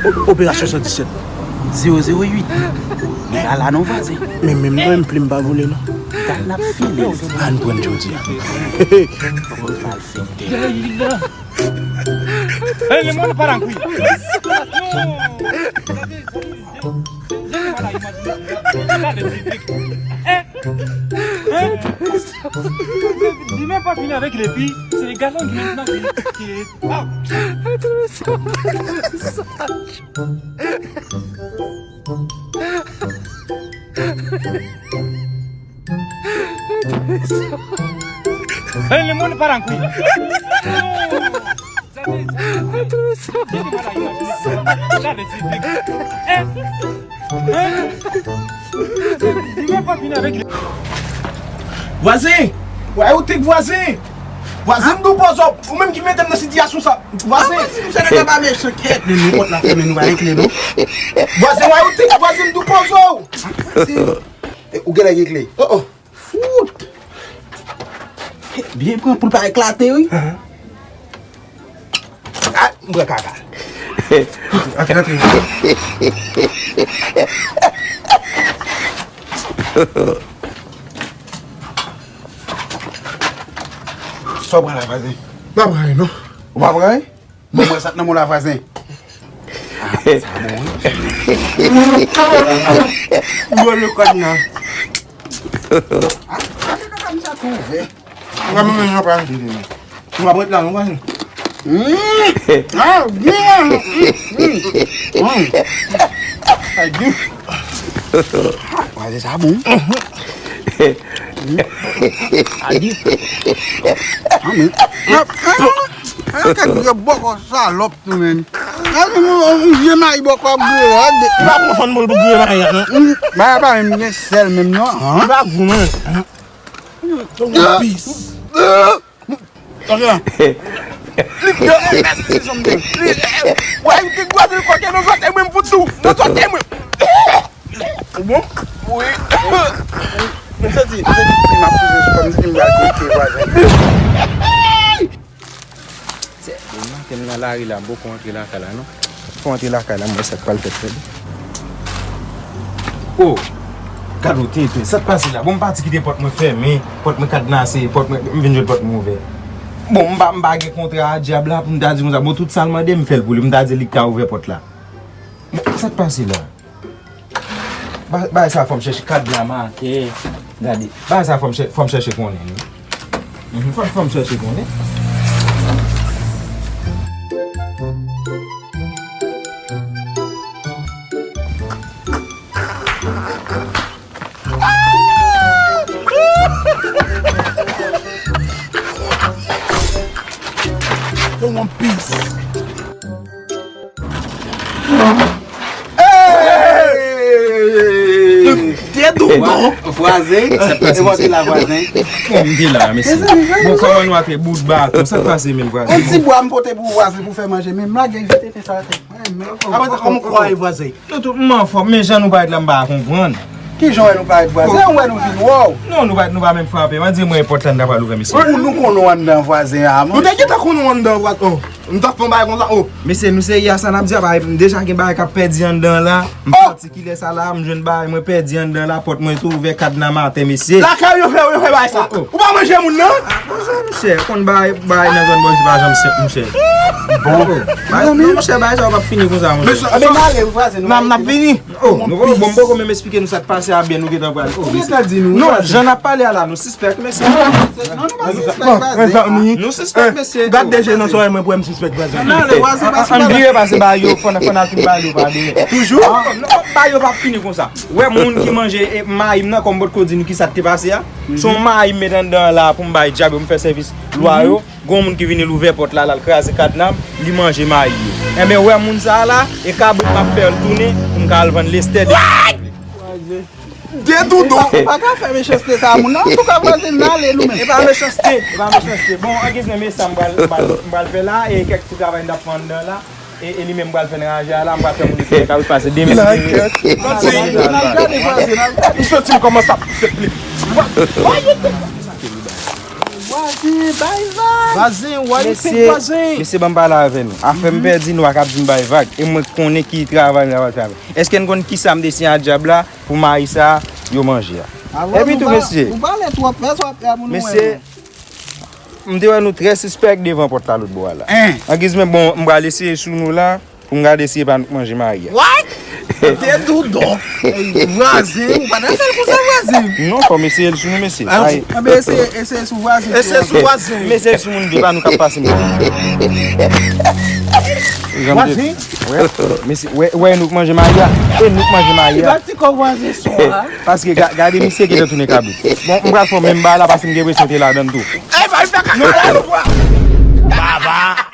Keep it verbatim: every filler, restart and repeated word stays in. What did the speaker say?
O- Operasyon san disèt. Zewo zewo uit. Men ala non vwazen. Men menm non, m plim pa vole non. Dat n ap file. Ann pran jodi a. Mwen pral fè tè. Hey, le monde part en couille. Hein? Hein? Li menm pa fini avèk li, epi se de gason ki menm nan ki, ki, ah! Hey, le monde part en couille. Vwazen! Wè ou te vwazen! Vwazen, m di w poze w, ou menm ki mete m nan sitiyasyon sa. Vwazen! Misye nèg la pa mechan kèt, men nou kont la fèmen nou pa gen kle non. Vwazen, wè ou te vwazen, m di w poze w! Ou genlè gen kle. Oh, oh. Fout! Byen pran pou l pa eklate, wi. Ah, m pran kaka. Antre, antre. Sa w pran la, vwazen? M pa pran anyen, non. Ou pa pran anyen? Bon, mwen sa t nan men w la, vwazen. Ah, sa bon, wi. Ou wè le kòd nan. Ah, gade nan kòd sa tou ouvè. Ou pa menm jan pa. Ou pa prèt la, non, vwazen. Mm. Ah, byen. Mm. Mm. Ay, byen. Ah, vwazen, sa bon. Adi. Anmè. An, an, an, kèk vye bòkò salòp tou, menm. An, yon, yon vye mayi bòkò ap gwo, ade. Ou pa konprann mwen pou gwo mayi a, non. Bagay pa menm gen sèl menm, non. An? Ou pa gwo, menm. Yon pis. Ok, la. Li, yo, e, mèsi, se janm de. Li, e, wè, li te gwaze l kote nan zòtèy mwen, m fout tou. Nan zòtèy mwen. Ou bon? Wi. M santi, m santi pipi m ap pouse sou kò m, m santi m pral pete vwazen. Se, bon, maten m nan lari la, m poko antre lakay la, non. Fò antre lakay la, m wè sa k pral fèt, tande. Oh! Gad yon tenten, sa k pase la? Bon, m pati kite pòt mwen fèmen, pòt mwen kadnase, pòt mwen, m vin jwenn pòt mwen ouvè. Bon, m pa, m pa gen kontra a dyab la pou m ta di konsa. Bon, tout sa l mande, m fè l pou li. M ta di li k ta ouvè pòt la. Bon, sa k pase la? Ba-, bagay sa fò m chèche kadna m atè. Gade. Bagay sa fò m chè-, fò m chèche konnen, wi. Mhm, fò, fò m chèche konnen. Yo, One Piece. Hey! Dedondon! Vwazen, e w te la, vwazen? Bon, m te la, mesye. Bon, kòman nou ate bout baton? Sa k pase menm, vwazen? Yon ti bwa m pote pou vwazen pou fè manje, men m lage jete fè sa atè. Apre sa, kòman w kwè, vwazen? Nou tout, m anfòm, men jan nou parèt la, m pa konprann. Kijan w wè nou parèt vwazen? Ou wè nou vin wè w? Non, nou pa, nou pa menm frape. Mwen di mwen pòt la, n ta pral ouvè, mesye. Ou nou konnen w anndan vwazen a, monchè. Nou te gentan konnen w anndan vwazen. M t ap fè yon bagay konsa, oh. Mesye, nou serye a sa n ap di a, bagay, m deja gen bagay k ap pèdi anndan la. M pati kilè sa la, m jwenn bagay mwen pèdi anndan la, pòt mwen tou ouvè, kadna m atè, mesye. Lakay yo fè, yo fè bagay sa. Ou pa manje moun nan? Ah, konsa, monchè, konn bagay, bagay nan zòn bò isit pa janm senp, monchè. Bon. Bagay, non, monchè, bagay sa yo p ap fini konsa, monchè. Mesye, anben n ale, vwazen, nou n ap vini. Oh, nou poko, m poko menm esplike nou sa k pase a byen, nou gentan pral. Oh, mesye. Non, jan n ap pale a la, nou sispèk, mesye. Non, nou pa sispèk, vwazen. Nou sispèk, mesye. Gad de je nan zòrèy mwen pou wè m sispèk, vwazen. Ann ale, vwazen, ann vire pase ba yo, fò n, fò n al fin ba yo pa de. Toujou? Ah, non, ba yo p ap fini konsa. Wè moun ki manje, e, mayi m nan, kòm m potko di nou kisa k te pase a. Se yon mayi m met anndan la pou m bay dyab yo, m fè sèvis lwa yo. Gon moun ki vini l ouvè pòt la, l al kraze kadna m, li manje mayi yo. Enben, wè moun sa a la, e kabrit m ap fè l tounen pou m ka al vann lestè de. Dedondon! Ou pa ka fè mechanste sa a moun nan. Antouka, vwazen, n ale nou menm. E pa mechanste, e pa mechanste. Bon, an giz menm, e sa m pral, m pral, m pral fè la, e kèk ti travay m t ap fè anndan la. E, e li menm m pral fè nan raje a la, m pral fè moun yo fè kabrit pase de mil. Gade vwazen, n al gade. M santi m kòmanse ap pouse plim. Vwazen, bay vag. Vwazen, why you fake Mesye, vwazen? Mesye, ban m pale avè nou. Afè m pèdi, nou pa kab di m bay vag. E mwen konnen ki travay m travay. Èske n konn kisa m te siyen a dyab la pou mayi sa yo manje a? Epi tou, mesye, Ou pale twòp, fè sa w ap fè a pou nou wè. Mesye, m te wè nou trè sispèk devan pòt la lòt bò a la. Angiz mwen, bon, m pral eseye sou nou la pou m gade si e pa nou k manje mayi a. What? Te tou donk. Vwazen, ou pa nan sèl pou sa vwazen. Non, fò m eseye l sou nou, mesye. Anben eseye, eseye sou vwazen. Eseye sou vwazen. Mesye, sou moun de pa nou k ap pase m. Vwazen? Mesye, wè, wè nou k manje mayi a. E nou k manje mayi a. Ti kò vwazen swa. Paske ga- gade misye ki te tounen kabrit. Bon, m pral fè menm bagay la paske m gen presyon te ladan tou. Ey, pa fè kaka la nou pran. Baba.